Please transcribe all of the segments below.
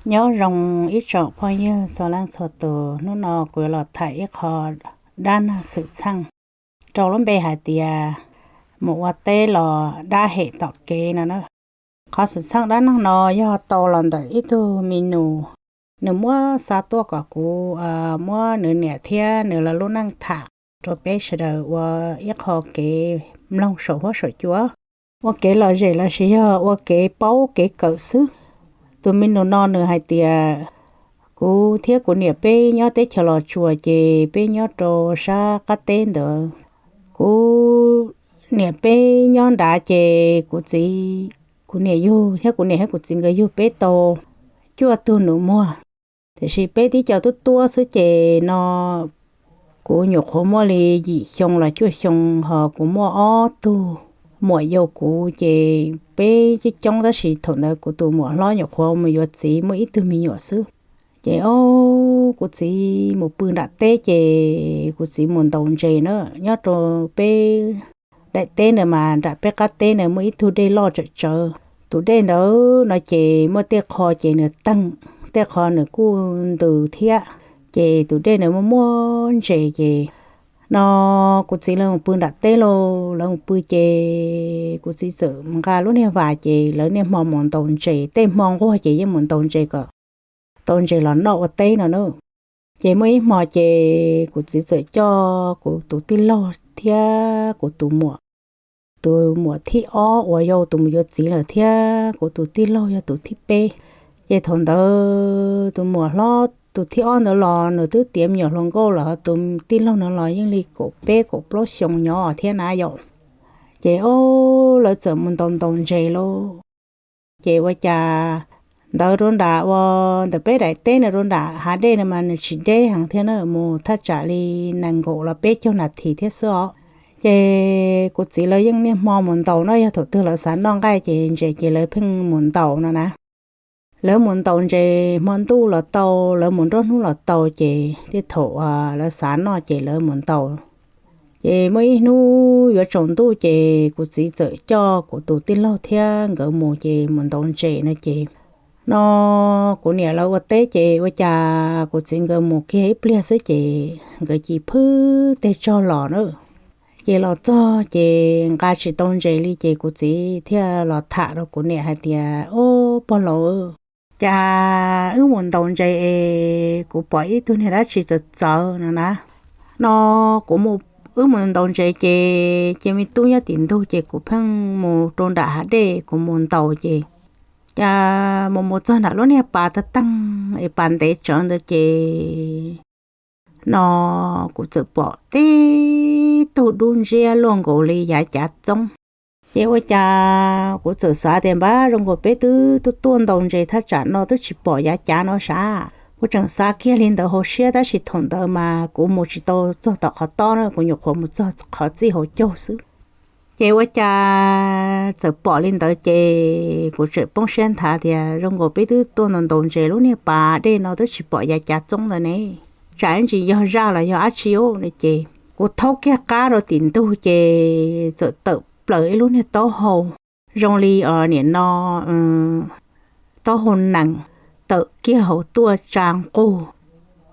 Nyob zoo ib tsoom phooj ywg txhua leej txhua tus, hnub no kuv yuav los tham ib qho dab neeg xwm txheej rau lub npe hais tias mus ua teb los dab hem tom kev no na. Qhov xwm txheej dab neeg no yog tau los ntawm ib tug mi nus, nws muab xa tuaj kom kuv muab nws niam thiab nws lawv lub neej tham rau peb sawv daws ua ib qho kev mloog saum huab saum cua, ua kev lom zem los sis yog ua kev paub kev kawm xwb. Tus mi nus no nws hais tias, kuv thiab kuv niam peb nyob teb chaws Los Tsuas ces peb nyob rau sab qab teb ntawd. Kuv niam peb nyob nrad ces kuv txiv, kuv niam yug thiab kuv niam thiab kuv txiv nkawd yug peb tau cuaj tug nus muag, tiam sis peb tib co tuab tuab xwb ces no kuv nyuam qhuav muaj li yim xyoo los cuaj xyoo, ho kuv muaj ob tug muam yau kuv ces peb coob coob tab sis thaum ntawd kuv tus muam hlob nyuam qhuav mus yuav txiv muaj ib tug me nyuam xwb. Ces o, kuv txiv mus pw nram teb ces kuv txiv mus ntaus ntses na, nyob rau peb daim teb ntawd mas nram peb qab teb ntawd muaj ib tug dej loj tsawm tsawv. Tus dej ntawd no ces muaj tej qho ces nws teeg, tej qho nws kuj ntws thiab. Ces tus dej ntawd muaj muaj ntses ces no kuv txiv lawv mus pw nram teb lauj, lawv mus pw ces kuv txiv txawm nqa lub niag vas ces lawv niaj hmo mus ntaus ntses, tej hmo nquag ces yeej mus ntaus ntses kom tau ntses los noj ua teb no na. Ces muaj ib hmo ces kuv txiv txawm coj kuv tus tij laug thiab kuv tus muam, tus muam thib ob uas yog tus mus yuav txiv lawm thiab kuv tus tij laug yog tus thib peb. Ces thaum ntawd tus muam hlob tus thib ob ntawd los nws twb tiav me nyuam hluas nkauj los, tus tij laug no los yeej li kaum peb kaum plaub xyoo nyob thiab na yom. Ces o, lawv txawm mus ntaus ntaus ntses lauj. Ces ua cas ntawd rau nram ua ntawm peb daim teb na rau nram hav dej no mas nws tsis deb heev thiab na, mus thaj tsam li nees nkaum los peb caug nas this thiab xwb os. Ces kuv txiv lawv yeej niaj hmo mus ntaus no, yog thaum twg lawv xav noj nqaij ces ntses ces lawv pheej mus ntaus no na. Lawv mus ntaus ntses hmo ntuj los tau, lawv mus nruab hnub los tau, ces tej thaum lawv xav noj ces lawv mus ntaus. Ces muaj ib hnub yuav tsaus ntuj ces kuv txiv txawm coj kuv tus tij laug thiab nkawd mus ces mus ntaus ntses no ces no kuv niam lawv ua teb ces ua cas kuv txiv nkawd mus kiag ib pliag xwb ces nkawd cia li phwb tej tsog los na. Ces los txog ces nqa tsis tau ntses li ces kuv txiv thiaj los tham rau kuv niam hais tias, o, pog laus, cas wb mus ntaus ntses es kuv pom ib tug niag dab tsi txawv txawv no na. No kuv mus, wb mus ntaus ntses ces ces me tub nyob tim ntug ces kuv pheej mus rau nram hav dej kuv mus ntaus ces cas mus mus txog nram lub niag pas tag teeg es pas ntev tsawv ntawd ces no kuv txawm pom tib tug dub ntsiab luaj nkaus li yav cav txoob. Ces ua cas kuv txawm xav tias npab zoo nkaus peb twb tuaj tuaj ntaus ntses thaj tsam no twb tsis pom yav cav no sav. Kuv tseem xav kiag li ntawd hauv siab tab sis thaum ntawd mas kuv mus tsis tau txog tom qhov tob na, kuv nyuam qhuav mus txog qhov txij hauv caug xwb. Ces ua cas txawm pom li ntawd ces kuv tseem poob siab nthav tias zoo nkaus peb twb tuaj ntaus ntaus ntses lub niag pas dej no twb tsis pom yav cav txoob ntawd ne, tsam ib ntsis yog zaj los yog dab tsi os no ces kuv thaub kiag qab rau tim ntug ces txawm tawm plaws ib lub niag taub hau zoo li os nim no taub hau nees tawm kiag hauv tuaj tsa nqug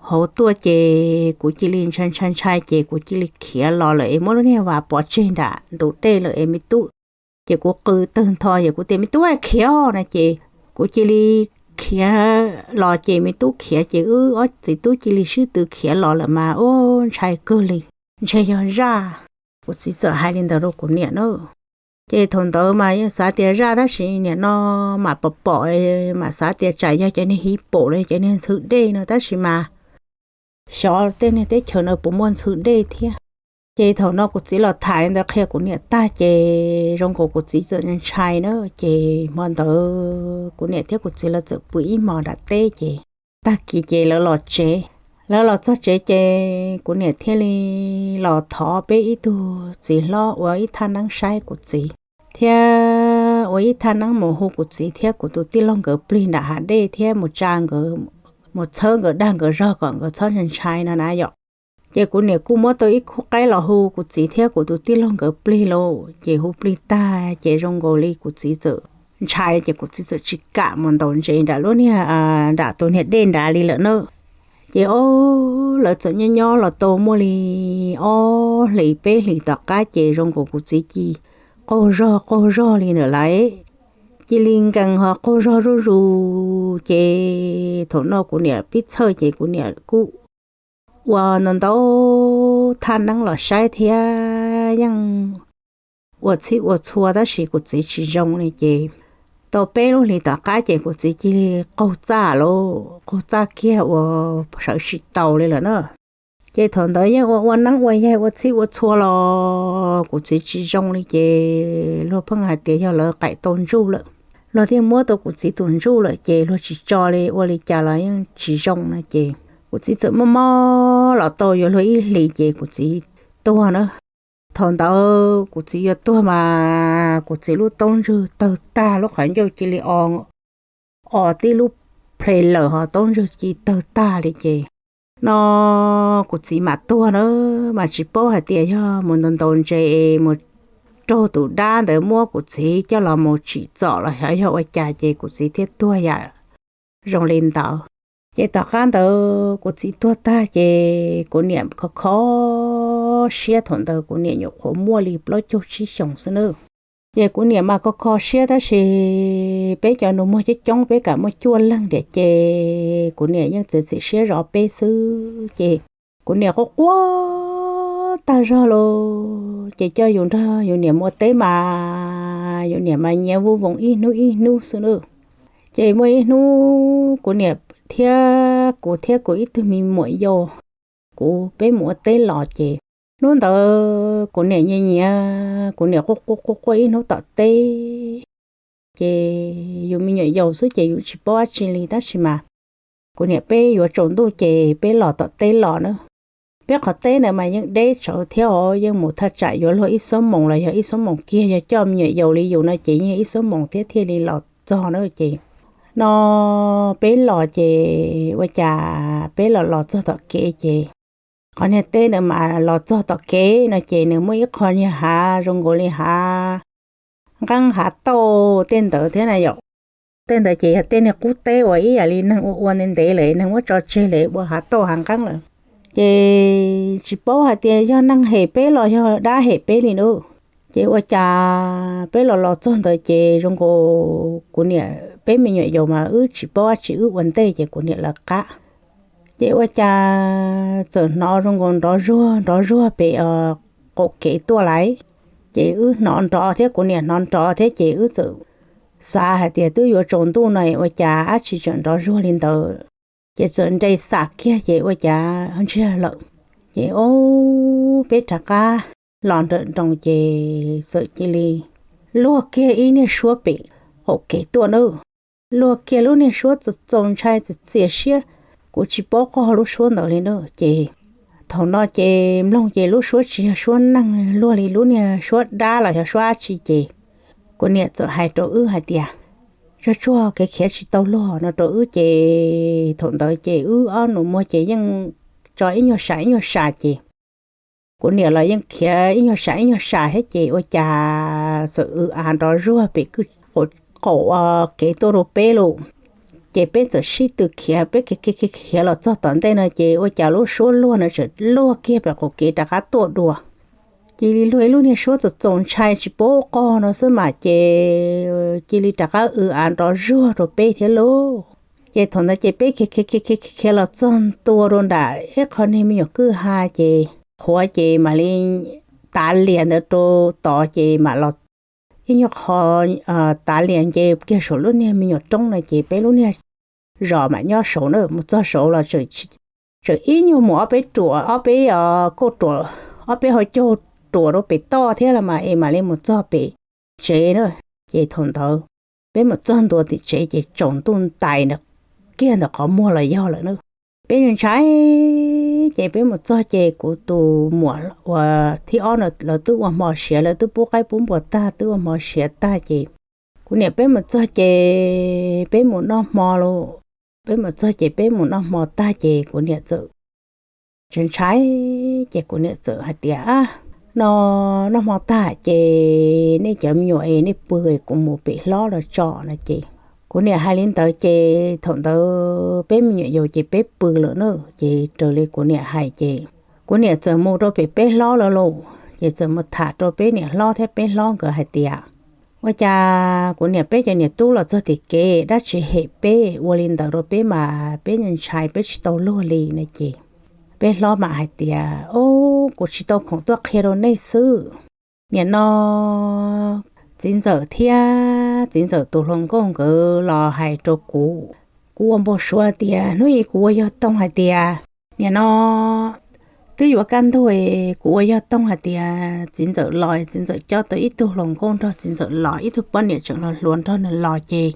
hauv tuaj ces kuv cia li ntshai ntshai ntshai ces kuv cia li khiav los lawm es muab lub niag vas pov tseg nram ntug dej lawm es me tub, ces kuv qw tawg ntho ces kuv tias me tub, khiav na ces kuv cia li khiav los ces me tub khiav ces wb ob txiv tub cia li sib tw khiav los lawm mas ub ntshai kawg li, ntshe yog zaj. Kuv txiv txawm hais li ntawd rau kuv niam na. Ces thaum ntawd mas yeej xav tias zaj tab sis nim no mam pom pom, mam xav tias tsam yog cov niag hiv paum los cov niag ntxhw dej no tab sis mas xyov tej niag teb chaws no puas muaj ntxhw dej thiab. Ces thaum no kuv txiv los tham li ntawd qhia kuv niam tag ces zoo nkaus kuv txiv txawm ntshai na. Ces hmo ntawd kuv niam thiab kuv txiv lawv txawm pw ib hmos nram teb ces tag kis ces lawv los tsev. Lawv los txog tsev ces kuv niam thiaj li los thov peb ib tug txiv hlob ua ib thaj neeb saib kuv txiv, thiab ua ib thaj neeb mus hu kuv txiv thiab kuv tus tij laug nkawd plig nram hav dej thiab mus tsa nkawd, mus txhawb nkawd dag nkawd zog kom nkawd txhob ntshai ntshai no na yom. Ces kuv niam kuj muab tau ib khub qaib los hu kuv txiv thiab kuv tus tij laug nkawd plig lauj. Ces hu plig tag ces zoo nkaus li kuv txiv txawm ntshai ces kuv txiv txawm tsis kam mus ntaus ntses nram lub niag, nram tus niag dej nrad li lawm na. Ces o, lawv txawm nyob nyob los tau muaj li ob hlis peb hlis tom qab ces zoo nkaus kuv txiv cia li qaug zog qaug zog li ntawm lawv, cia li nkees ho qaug zog zuj zus. Ces thaum no kuv niam pib txhawj ces kuv niam kuj ua ntau ntau thaj neeb los saib thiab yeej ua txhij ua txhua tab sis kuv txiv tsis zoo li ces tau peb lub hlis tom qab ces kuv txiv cia li qaug txaj lauj, qaug txaj kiag ua sawv tsis tau li lawm na. Ces thaum ntawd yeej ua ua neeb ua yaig ua txhij ua txhua los kuv txiv tsis zoo li ces luag pheej hais tias yog lawv qaim tau ntsuj lawm, luag thiaj muab tau kuv txiv tus ntsuj lawm ces luag tsis tso li, ua li cas los yeej tsis zoo no ces kuv txiv txawm mob mob los tau yuav luag ib hlis ces kuv txiv tuag na. Thaum ntawd kuv txiv yuav tuag mas kuv txiv lub taub ntswg tawg tag, lub qhov ncauj cia li o, o tib lub ple lawm ho taub ntswg cia li tawg tag li ces no kuv txiv mam tuag na, mas tsis paub hais tias yog mus ntaus ntaus ntses mus raug tus dab ntawd muab kuv txiv coj los mus tsim txom los xyov yog ua cas ces kuv txiv thiaj tuag yam zoo li ntawd. Ces tom qab ntawd kuv txiv tuag tag ces kuv niam kho kho siab, thaum ntawd kuv niam nyuam qhuav muaj li plaub caug tsib xyoos xwb na. Ces kuv niam mas kho kho siab tab sis peb cov nus muag coob coob peb kam muaj cuaj leeg tiam ces kuv niam yeej txiav txim siab zov peb xwb ces kuv niam quaj quaj tag zog lauj. Ces coj yus nrog yus niam mus ua teb mas yus niam mas nyiav vuj voos ib hnub ib hnub xwb na. Ces muaj ib hnub kuv niam thiab kuv thiab kuv ib tug me muam yau, kuv peb mus ua teb los ces hnub ntawd kuv niam nyiav nyiav, kuv niam quaj quaj quaj quaj ib hnub tom teb. Ces yus me nyuam yaus xwb ces yus tsis paub dab tsi li tab sis mas kuv niam peb yuav tsaus ntuj ces peb los tom teb los na. Peb qhov teb ntawd mas yeej deb tsawv thiab os, yeej mus thaj tsam yuav luag ib xuab moos los yog ib xuab moos kiag, yog coj me nyuam yaus li yus no ces yeej ib xuab moos thiab thiaj li los txog na. Ces no peb los ces ua cas peb los los txog tom kev ces qhov niag teb ntawd mas los txog tom kev no ces nws muaj ib qho niag hav zoo nkaus li hav nqeeb hav tauj tej ntawd thiab na yom. Tej ntawd ces yog tej niag qub teb uas ib yam li neeg ua ua ntev ntev lawm neeg muab tso tseg lawm ua hav tauj hav nqeeb lawm. Ces tsis paub hais tias yog neeg hem peb los yog dab hem peb li na. Ces ua cas peb los los txog ntawd ces zoo nkaus kuv niam peb me nyuam yaus mas wb tsis paub dab tsi wb ua ntej ces kuv niam lawv qab. Ces ua cas txawm hnov zoo nkaus nrov zuag nrov zuag pem qaum kev tuaj lawm. Ces wb hnov nrov thiab kuv niam hnov nrov thiab ces wb txawm xav hais tias twb yuav tsaus ntuj no ua cas dab tsi tseem nrov zuag li ntawd. Ces txawm nres xam kiag ces ua cas ntsiag lawm. Ces o, peb rov qab los nrawm nroos ces txawm cia li luag kiag ib niag suab pem qaum kev tuaj na. Luag kiag lub niag suab txaus txaus ntshai txias txias siab, kuv tsis paub qog lub suab ntawd li na. Ces thaum no ces mloog ces lub suab tsis yog suab neeg, luag li lub niag suab dab los yog suab dab tsi ces kuv niam txawm hais rau wb hais tias, tsuag tsuag kev khiav tsis tau luag no rau wb ces thaum ntawd ces wb ob nus muag ces yeej tso ib nyuag sam ib nyuag sam ces kuv niam los yeej khiav ib nyuag sam ib nyuag sam thiab ces ua cas txawm w av nrov zuag pem kwj qaum kev tuaj rau peb lauj. Ces peb txawm sib tw khiav, peb khiav khiav khiav los txog tom ntej no ces ua cas lub suab luag no tseem luag kiag pem qaum kev rov qab tuaj dua. Cia li luag ib lub niag suab txaus txaus ntshai tsis paub qog no xwb mas ces cia li rov qab w av nrov zuag rau peb thiab lauj. Ces thaum ntawd ces peb khiav khiav khiav khiav khiav los txog ntua rau nram ib qho niag me nyuam kwj ha ces qhuav ces mam li tav lias ntawd rau tod ces mam los ib nyuag qho tav lias nce kiag saum lub niag me nyuam roob no ces peb lub niag zos mam nyob saud na. Mus txog saud los tseem ib nyuag mus ob peb ruam, ob peb kauj ruam, ob peb hauv caug ruam rau pem toj thiab los mas es mam li mus txog pem tsev na. Ces thaum ntawd peb mus txog ntua tim tsev ces tsaus ntuj ntais kiag ntawm qhov muag los yog lawm na. Peb ntshai ces peb mus txog ces kuv tus muam uas thib ob no lawv twb ua hmo siav, lawv twb pub qaib pub npua tag twb ua hmo siav tag ces kuv niam peb mus txog ces peb mus noj hmo lauj. Peb mus txog ces peb mus noj hmo tag ces kuv niam txawm ntshai ntshai ces kuv niam txawm hais tias, no, noj hmo tag ces nej cov me nyuam es nej pw es kuv mus pem hlob los tso no ces kuv niam hais li ntawd ces thaum ntawd peb me nyuam yaus ces peb pw lawm na, ces raws li kuv niam hais ces kuv niam txawm mus rau pem peb hlob lawm lauj, ces txawm mus tham rau peb niam hlob thiab peb hlob nkawd hais tias ua cas kuv niam peb cov niam tub los txog tim kev dab tsi hem peb ua li ntawd rau peb mas peb ntshai peb tsis tau luag li no ces peb hlob mam hais tias, Au, kuv tsis tau khoom tuaj qhia rau nej xwb. Nim no txiv ntxawm thiab txiv ntxawm tus hluas nkauj nkawd los hais rau kuv, kuv ua npau suav tias hnub ib kuv ua yog toog hais tias, nim no twb yuav kaj ntug, kuv ua yog toog hais tias txiv ntxawm los, txiv ntxawm coj tau ib tug hluas nkauj nrog txiv ntxawm los, ib tug poj niam tseem los hluas nrog nws los ces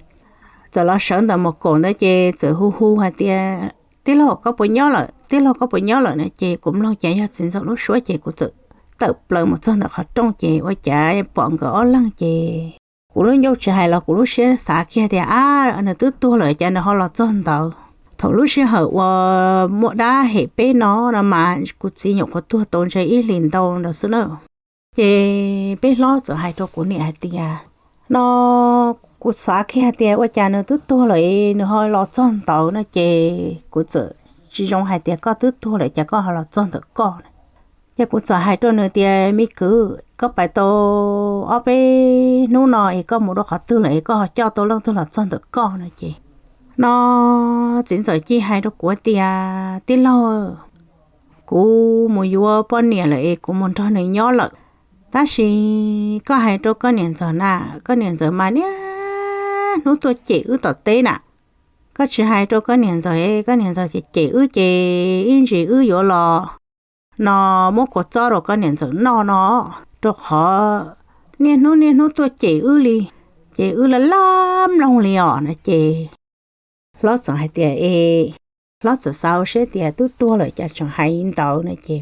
txawm los sawv ntawm mus kaum ntawd ces txawm hu hu hais tias, Tij laug, koj puas nyob lawm? Tij laug, koj puas nyob lawm? No ces kuv mloog cas yog txiv ntxawm lub suab ces kuv txawm tawm plaws mus txog ntawm qhov rooj ces ua cas pom nkawd ob leeg ces kuv lub ncauj tsis hais los kuv lub siab xav kiag tias, Ab, nws twb tuag lawm cas nws ho los txog ntawd. Thaum lub sij hawm uas muaj dab hem peb no no mas kuv txiv nyuam qhuav tuag tau ntshe ib hlis ntau ntawd xwb na. Ces peb hlob txawm hais rau kuv niam hais tias, No, kuv xav kiag hais tias ua cas nws twb tuag lawm nws ho los txog ntawd no ces kuv txawm tsis zoo hais tias koj twb tuag lawm cas koj ho los txog ntawm koj. Ces kuv txawm hais rau nws tias, Me kwv, koj pais tau ob peb hnub no es koj mus rau qhov twg lawm es koj ho coj tau leej twg los txog ntawm koj no ces, no txiv ntxawm cia hais rau kuv tias, Tij laug, kuv mus yuav poj niam lawm es kuv mus nrog nws nyob lawm. Tab sis koj hais rau koj niam ntxawm na, koj niam ntxawm mas niaj hnub tuaj cem wb tom teb na. Koj tsis hais rau koj niam ntxawm, koj niam ntxawm cem cem wb ces ib ntsis wb yuav los no muab kua txob rau koj niam ntxawm noj no, rau qhov niaj hnub niaj hnub tuaj cem wb li, ces wb laj laj mloog li os no ces hlob txawm hais tias, E, hlob txawm xav hauv siab tias twb tuag lawm cas tseem hais li ntawd no ces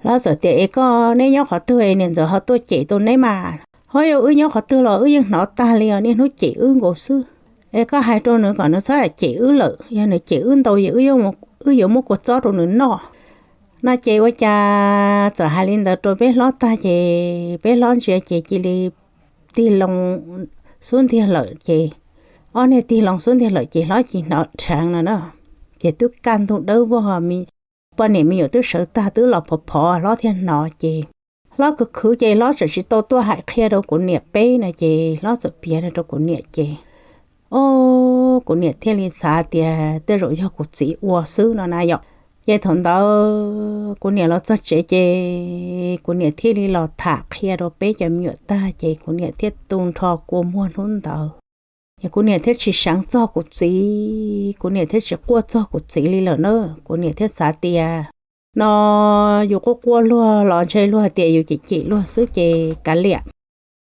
hlob txawm tias, Es koj neb nyob qhov twg es niam ntxawm ho tuaj cem tau neb mas? Ho yog wb nyob qhov twg los wb yeej hnov tag li os, niaj hnub cem wb nkaus xwb. Es koj hais rau nws kom nws txhob cem wb lawm, yog nws cem wb ntau ces wb yuav muab kua txob rau nws noj. No ces ua cas txawm hais li ntawd rau peb hlob tag ces peb hlob ntsia ces cia li tig loo xub ntiag lawm ces ob niag tig loo xub ntiag lawm ces hlob cia li hnov dheev no na. Ces twb kaj ntug dawb vog, poj niam me nyuam twb sawv tag twb los phov phov hlob thiaj hnov ces hlob khwv khwv ces hlob txawm tsis tau tuaj hais qhia rau kuv niam peb no ces hlob txawm piav no rau kuv niam ces, o, kuv niam thiaj li xav tias tej zaum yog kuv txiv ua xwb no na yom. Ces thaum ntawd kuv niam los txog tsev ces kuv niam thiaj li los tham qhia rau peb cov me nyuam tag ces kuv niam thiaj tu nrho kua muag hnub ntawd. Ces kuv niam thiaj tsis seev txog kuv txiv, kuv niam thiaj tsis quaj txog kuv txiv li lawm na. Kuv niam thiaj xav tias, no yus quaj quaj luag los ntshe luag tias yus cem cem luag xwb ces kav liam.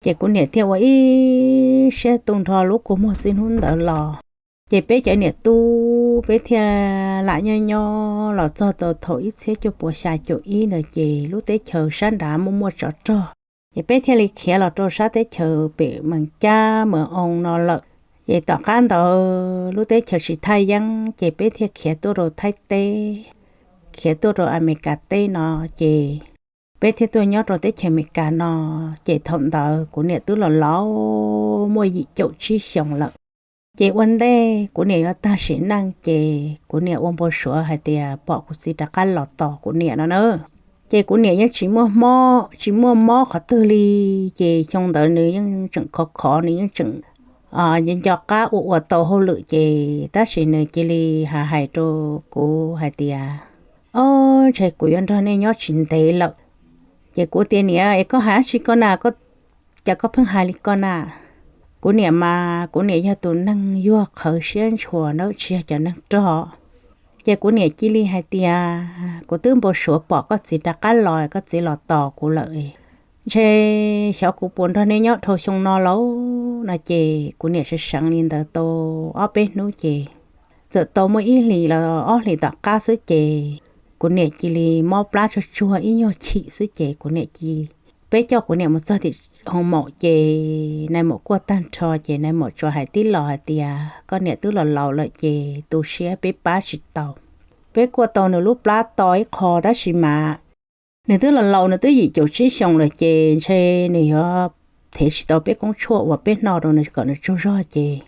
Ces kuv niam thiaj ua ib siab tu nrho lub kua muag txij hnub ntawd los. Ces peb cov niam tub peb thiaj lam nyob nyob los txog tau thaum ib txhiab cuaj puas xya caum ib ntawd ces lub teb chaws sab nrad muaj muaj tsov rog. Ces peb thiaj li khiav los rau sab teb chaws pem Mees Cab Mees Oo no lawm. Ces tom qab ntawd lub teb chaws tsis thaj yeeb ces peb thiaj khiav tuaj rau Thaib teb, khiav tuaj rau Amelikas teb no ces peb thiaj tuaj nyob rau teb chaws Amelikas no. Ces thaum ntawd kuv niam twb los laus muaj yim caum tsib xyoos lawm. Ces ua ntej kuv niam yuav tag sim neej ces kuv niam ua npau suav hais tias pom kuv txiv rov qab los tos kuv niam no na. Ces kuv niam yeej tsis muaj mob tsis muaj mob qhov twg li. Ces xyoo ntawd nws yeej tseem khov khov, nws yeej tseem nco qab ua ua tau hauj lwm ces tab sis nws cia li hais hais rau kuv hais tias, Ob, ntshe kuv yuav nrog nej nyob tsis ntev lawm. Ces kuv tias, Niam, es koj hais dab tsi ko na, cas koj pheej hais li ko na? Kuv niam mas kuv niam yog tus neeg yuag qhawv siab ntshua na, tsis yog cov neeg rog. Ces kuv niam cia li hais tias, Kuv twb npau suav pom koj txiv rov qab los, koj txiv los tos kuv lawm, ntshe xyov kuv puas nrog nej nyob dhau xyoo no lauj no. Ces kuv niam seev seev li ntawd tau ob peb hnub ces txawm tau muaj ib hlis los ob hlis tom qab xwb ces kuv niam cia li mob plab tsuag tsuag ib nyuag chim xwb ces kuv niam cia, peb coj kuv niam mus txog tim hoo maum ces nais maum kuaj tag nrho ces nais maum tsuas hais tib los hais tias, Koj niam twb los laus lawm ces tu siab peb pab tsis tau. Peb kuaj tau nws lub plab to ib qho tab sis mas Nws twb los laus, nws twb yim caum tsib xyoos lawm ces ntshe nws yuav thev tsis tau peb koob tshuaj uas peb hno rau nws kom nws tsaug zog ces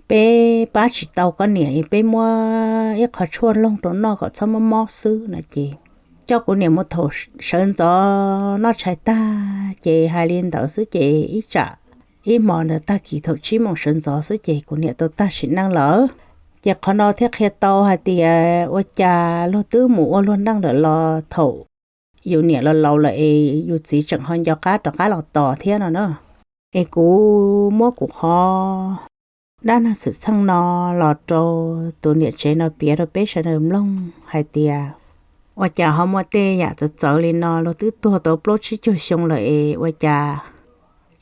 peb pab tsis tau koj niam, peb muab ib qho tshuaj loog rau noj kom txhob mob mob xwb no ces coj kuv niam mus thaum sawv ntxov noj tshais tag ces hais li ntawd xwb ces ib tsam ib hmo ntawd tag kis thaum tsib moos sawv ntxov xwb ces kuv niam tau tag sim neej lawm. Ces qhov no thiaj qhia tau hais tias ua cas luag twb mus ua luag neej lawm los thaum yus niam los laus lawm es yus txiv tseem ho nco qab rov qab los tos thiab no na. Es kuv muab kuv qhov dab neeg xwm txheej no los rau tus niam tsev no piav rau peb sawv daws mloog hais tias ua cas ho muaj tej yam txawv txawv li no, luag twb tuag tau plaub tsib caug xyoo lawm es ua cas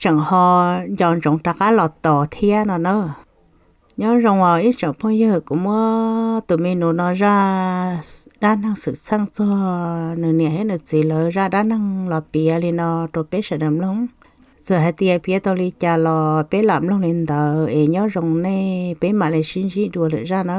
tseem ho nco ntsoov rov qab los tos thiab no na. Nyob zoo os ib tsoom phooj ywg, kuv muab tus me nus no zaj dab neeg xwm txheej txog nws niam thiab nws txiv lawv zaj dab neeg los piav li no rau peb sawv daws mloog. Txawm hais tias piav tau li cas los peb lam mloog li ntawd es nyob zoo nej, peb mam li sib ntsib dua lwm zaj na.